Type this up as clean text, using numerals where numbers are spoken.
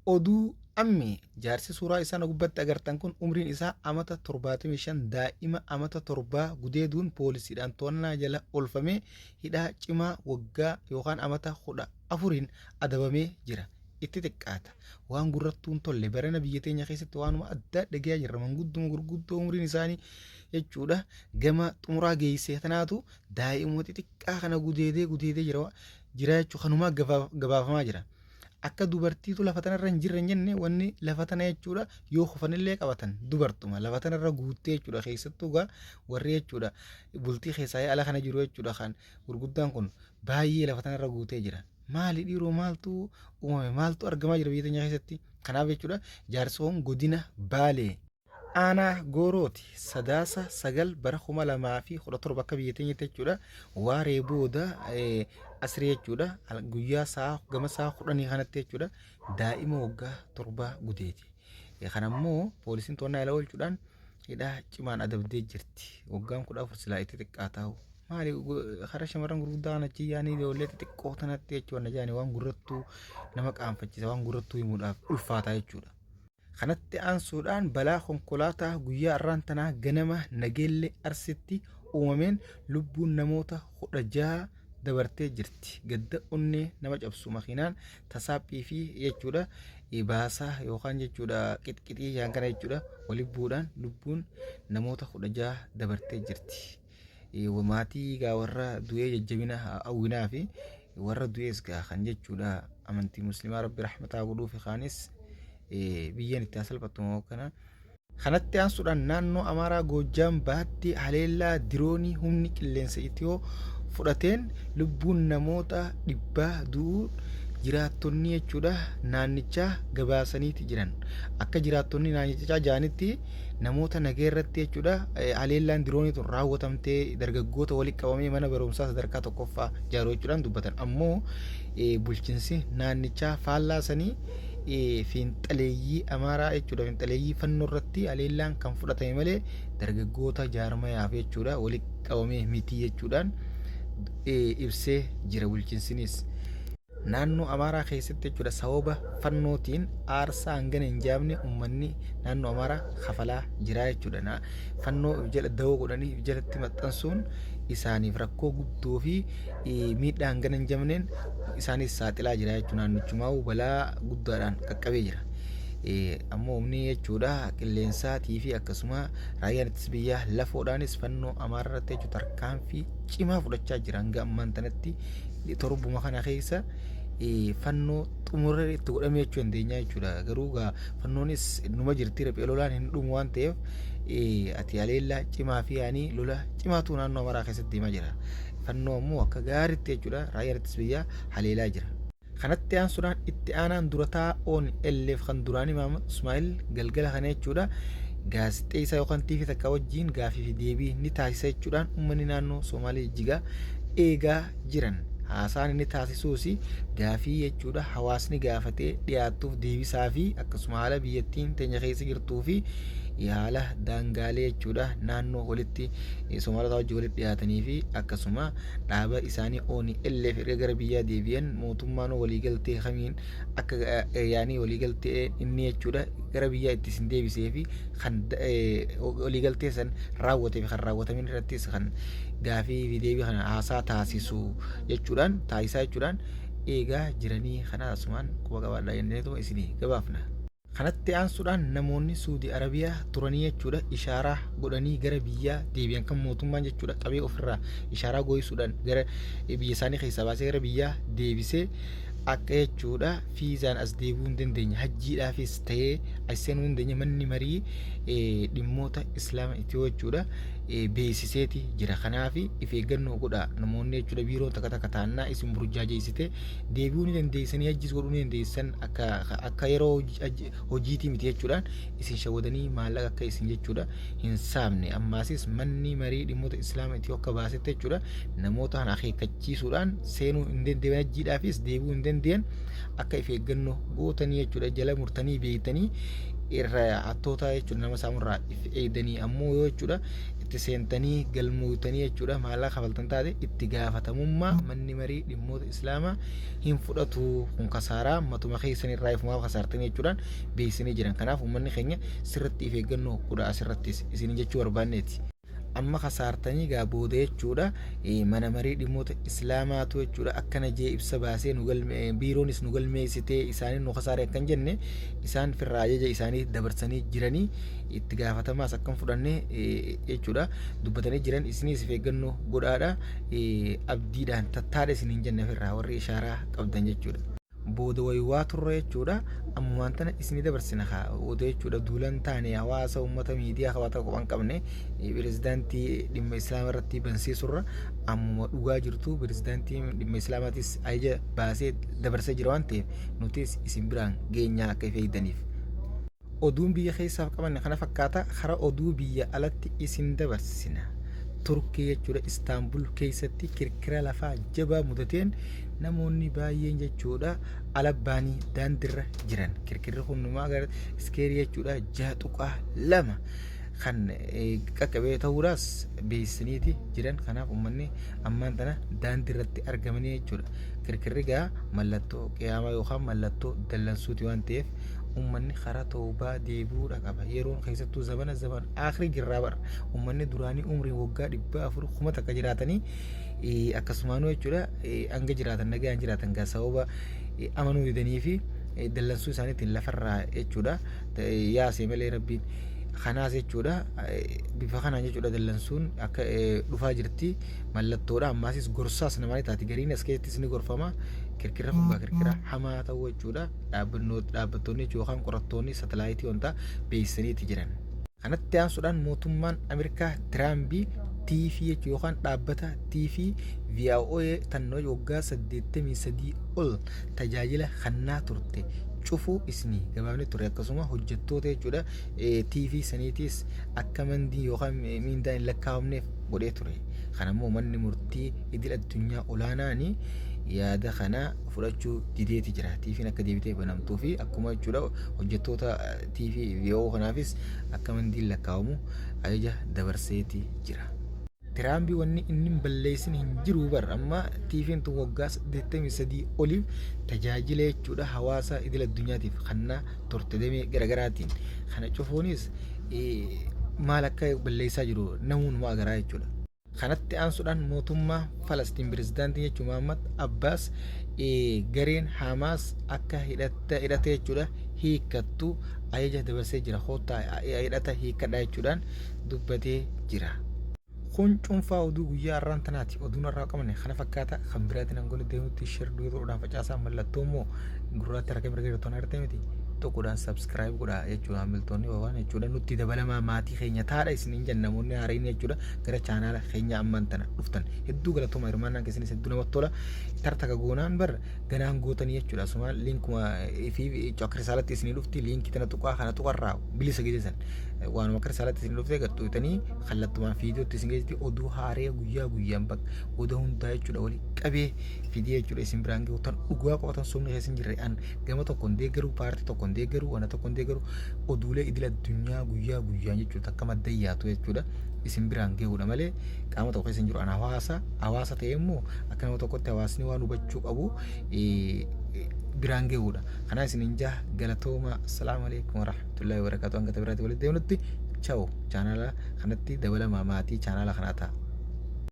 Oduu Ammee, Jaarsi suuraa isaa na gubbatti agartan kun umriin isaa amata 75 daa'ima amata torbaa gudeeduun poolisiidhaan to'annaa jala oolfamee hidhaa cimaa waggaa yookaan amata 14n adabamee jira. Itti xiqqaata. Waan gurrattuu hin tolle barana biyya teenya keessatti waanuma addaa dhagayaa jirra. Mangudduma gurguddoo umriin isaanii jechuudha gama xumuraa geessee tanaatu daa'imuma xixiqqaa kana gudeedee gudeedee jira jira jechuudha kanumaa gabaafamaa jira. Akka dubartiitu lafa tanarra hin jirre hin jenne wanni lafa tana jechuudha yoo kufanillee qabatan dubartuma lafa tanarra guuttee jechuudha keessattuu gaa warri jechuudha bultii keessaa ala kana jiru jechuudha kan gurguddaan kun baay'ee lafa tanarra guutee jira. Maali dhiiroo maaltu uumame maaltu argamaa jira biyya teenya keessatti kanaaf jechuudha jaarsoon godina Baalee. Aanaa Goorooti Sadaasa 9 bara 2017 akka biyya teenyatti jechuudha waaree booda asrii jechuudha guyyaa sa'a gama sa'a 10 kanatti jechuudha daa'ima waggaa 7 gudeeti. Kana immoo poolisiin to'annaa jala oolchuudhaan hidhaa cimaan adabdee jirti. Waggaan 14 silaa itti xiqqaataa. Maali karaa shamarran gurguddaa kana achi yaanii ijoollee xixiqqoo tanatti jechuudha na jaanii waan gurrattuu nama qaanfachiisa waan gurrattuu himuudhaaf ulfaataa jechuudha. Kanatti aansuudhaan balaa konkolaataa guyyaa arraan tanaa ganama Nageelle Arsitti uumameen lubbuun namoota 16 dabartee jirti. Gadda onnee nama cabsu makiinaan tasaaphii fi jechuudha baasaa yookaan jechuudha qixqixii yaan kana jechuudha wali bu'uudhaan lubbuun namoota 16 dabartee jirti. Maatii gaa warra du'ee jajjabina hawwinaa fi warra du'ees gaa kan jechuudha amantii muslimaa rabbi rahmataa godhuufi kaanis biyyeen itti haa salphattu moo kana. Kanatti aansuudhaan naannoo Amaaraa Goojjaam Bahaatti haleellaa diroonii humni qilleensa Itiyoo fudhateen lubbuun namoota dhibbaa du'uu jiraattonni jechuudha naannichaa gabaasaniiti jiran. Akka jiraattonni naannichaa ja'anitti namoota nagaa irratti jechuudha haleellaan diroonii tun raawwatamtee dargaggoota walitti qabamee mana barumsaa sadarkaa tokkoffaa jaaruu jechuudhaan dubbatan. Ammoo bulchiinsi naannichaa faallaa sanii fiinxaleeyyii Amaaraa jechuudha fiinxaleeyyii fannoo irratti haleellaan kan fudhatame malee dargaggoota jaarmayaaf jechuudha walitti qabamee miti jechuudhaan ibsee jira bulchiinsinis. Naannoo Amaaraa keessatti jechuudha sababa fannootiin aarsaa hangana hin jaamne uummanni naannoo Amaaraa kafalaa jira jechuudha. Fannoo if jala dawoo godhanii if jalatti maxxansuun isaaniif rakkoo guddoo fi miidhaa hangana hin jamneen isaanis saaxilaa jira jechuudha. Naannichumaa balaa guddaadhaan qaqqabee jira. Ammoo humni jechuudha qilleensaatii fi akkasuma raayyaan ittisa biyyaa lafoodhaanis fannoo Amaaraa irratti jechuudha tarkaanfii cimaa fudhachaa jira hanga ammaan tanatti torbuma kana keessa fannoo xumurri itti godhamee jechuu dandeenya jechuudha. Garuu gaa fannoonis numa jirti riphee lolaan hin dhumu waan ta'eef ati haleellaa cimaa fi yaanii lola cimaatu naannoo Amaaraa keessatti deemaa jira. Fannoo ammoo akka gaariitti jechuudha raayyaan ittisa biyyaa haleelaa jira. Kanatti aansuudhaan itti aanaan durataa ONLF kan duraanii Mahammad Usmaa'il galgala kana jechuudha gaazexeessaa yookaan TV takka wajjin gaafii fi deebii ni taasisa jechuudhaan uummanni naannoo Somaalee Jijjigaa eegaa jiran. Haasaan inni taasisuus gaafii jechuudha hawaasni gaafatee dhiyaattuuf deebisaa fi akkasuma haala biyyattiin teenya keessa jirtuu fi haala daangaalee jechuudha naannoo walitti Somaalota wajjin walitti dhiyaatanii fi akkasuma dhaaba isaanii ONLF erga gara biyyaa deebi'an mootummaan waliigaltee kamiin akka yaanii waliigaltee inni jechuudha gara biyyaa itti isin deebisee fi kan waliigaltee san raawwatee fi kan raawwatamin irrattis kan gaafii fi deebii kana haasaa taasisu jechuudhaan taasisaa jechuudhaan eegaa jiranii kana asumaan quba qabaadhaa jenneetuma isinii gabaafna. Kanatti aansuudhaan namoonni Suudi Arabiyaa turanii jechuudha ishaaraa godhanii gara biyyaa deebi'an kan mootummaan jechuudha qabee ofirraa ishaaraa gooyisuudhaan gara biyya isaanii keessaa baasee gara biyyaa deebisee akka jechuudha fiizaan as deebi'uu hin dandeenye hajjiidhaafis ta'ee as seenuu hin dandeenye manni marii dhimmoota islaama itiyoo jechuudha beeksiseeti jira kanaaf if eeggannoo godhaa namoonni jechuudha biiroon takka takka taannaa isin burjaajeessite deebi'uu ni dandeessanii hajjis godhuu ni dandeessan akka akka yeroo hojiitii miti jechuudhaan isin shawwadanii maallaqa akka isin jechuudha hin saamne ammaasis manni marii dhimmoota islaama itiyoo akka baasetti jechuudha namoota kana akeekkachiisuudhaan seenuu hin dandeenye hajjiidhaafis deebi'uu hin dandeenye akka if eeggannoo gootanii jechuudha jala murtanii beektanii irra hattoota jechuudha nama saamurraa if eegdanii ammoo yoo jechuudha itti Itti seentanii galmootanii jechuudha maallaqa kafaltan taate, itti gaafatamummaa manni marii dhimmoota islaamaa hin fudhatu. Kun kasaaraa matuma keessan irraa ifumaaf kasaartanii jechuudhaan beeksisanii jiran. Kanaaf uummanni keenya sirriitti if eeggannoo godha asirrattis isin jechuu barbaanneeti. Amma kasaartanii gaa booda jechuudha mana marii dhimmoota islaamaatu jechuudha akkana jee ibsa baasee nu galme, biiroonis nu galmeessitee isaanii nu kasaare akkan jenne, isaan firraa ajaja isaanii dabarsanii jiranii, itti gaafatamaas akkan fudhanne jechuudha dubbatanii jiran. Isinis if eeggannoo godhaadha, abdiidhaan tattaadha isiniin jenne firraa warri ishaaraa qabdan jechuudha. Booda waywaa turre jechuudha, ammumaan tana isinii dabarsina. Haa booda jechuudha duulan taane hawaasa uummata miidiyaa hawaasa qophan qabne pirezidaantii dhimma islaama irratti bansiisurra, ammuma dhugaa jirtu pirezidaantii dhimma islaamaatis ajaja baasee dabarsee jira waan ta'eef, nutis isin biraan geenyaa akka if eegdaniif. Oduun biyya keessaaf qabanne kana fakkaata. Kara oduu biyya alatti isin dabarsina. Turkii jechuudha, Istaanbul keessatti kirkira lafaa jabaa mudateen namoonni baay'een jechuudha ala baanii daandirra jiran. Kirkirri kun numaa gara iskeerii jechuudha 6.2 kan qaqqabee ta'uudhaas beeksisaniiti jiran. Kanaaf uummanni ammaan tana daandirratti argamanii jechuudha. Kirkirri gaa mallattoo qiyaamaa yookaan mallattoo dallansuuti waan ta'eef, uummanni karaa toobaa deebi'uudha qaba. Yeroon keessattuu zamana zaman akhirii jirraa bara. Uummanni duraanii umriin waggaa 400 1000 jiraatanii akkasumaanuu jechuudha hanga jiraatan nagaan jiraatan gaa sababa amanuu didanii fi dallansuu isaaniitiin lafarraa jechuudha yaasee malee rabbiin. Kanaas jechuudha bifa kanaan jechuudha dallansuun akka dhufaa jirti mallattoodha. Ammaasis gorsaas namaanii taati, gariin as keessattis ni gorfama. Kirkirra kun gaa kirkira hamaa ta'uu jechuudha dhaabbattoonni yookaan qorattoonni satalaayitii wanta beeksisaniiti jiran. Kanatti aansuudhaan mootummaan Ameerikaa Tiraambii TV jechuun yookaan dhaabbata TV VOA tannoo waggaa 83 ol tajaajila kennaa turte cufuu isinii gabaabni ture. Akkasuma hojjettoota jechuudha TV saniitiis akka mandii yookaan miindaan hin lakkaa'amneef godhee ture. Kanammoo manni murtii idil addunyaa olaanaani yaada kana fudhachuu dideeti jira. TV'n akka deebitee banamtuu fi akkuma jechuudha hojjettoota TV VOA kanaafis akka mandiin lakkaa'amu ajaja dabarseeti jira. Tiraambii wanni inni hin balleessin hin jiru bar. Amma TV'n tun waggaa 83 oliif tajaajila jechuudha hawaasa idil addunyaatiif kannaa turte damee garaagaraatiin. Kana cufuunis maal akka balleessaa jiru namuunuma agaraa jechuudha. Kanatti aansuudhaan mootummaa Falastiin pirezidaantiin jechuun Muhammad Abbaas gareen Hamaas akka hidhate jechuudha hiikkattu ajaja dabarsee jira. Koottaa hidhata hiikkadhaa jechuudhaan dubbatee jira. Kun cuunfaa oduu guyyaa har'aan tanaati. Oduun har'aa qabne kana fakkaata. Kan biraatiin hangonni deemutti share godhuudhaan facaasaa, mallattoo immoo gurraatti harka mirga jirtu argite miti. Tokkodhaan subscribe godhaa jechuudha, maamiltoonni waan jechuudha nutti dabalamaa, maatii keenya taadha isiniin jenna. Namoonni haareen jechuudha gara chaanaala keenya ammaan tana dhuftan hedduu galatooma, hirmaannaan keessanis hedduu namatti tola. Tartaka goonaan bar ganaan gootanii jechuudha. Asumaan liinkuma fi akka risaalatti isinii dhufti, liinkii tana tuqaa, kana tuqarraa bilisa geessan waanuma akka risaalatti isinii dhuftee gadxuutanii kallattumaan fiidiyootti isin geessiti. Oduu haaree guyyaa guyyaan bakka oda hundaa jechuudha walii qabee fidee jechuudha isin biraan gahu, tan dhugaa qofatan sobni keessa hin jirre. An gama tokkoon deeggaru, paartii tokkoon deeggaru, wana tokkoon deeggaru, oduulee idil addunyaa guyyaa guyyaan jechuudha akka maddayyaatu jechuudha isin biraan gahuudha malee qaama tokko keessa hin jiru. An hawaasa hawaasa ta'e immoo akka nama tokkotti hawaasni waan hubachuu qabu biraan gahuudha. Kanaa isin hin jaha, galatooma. Assalaamu alaikum warahmatullahi wabarakatuh. Hanga biraatti walitti deemnutti, ciao. Chaanaala kanatti dabalamaa, maatii chaanaala kanaa ta'a.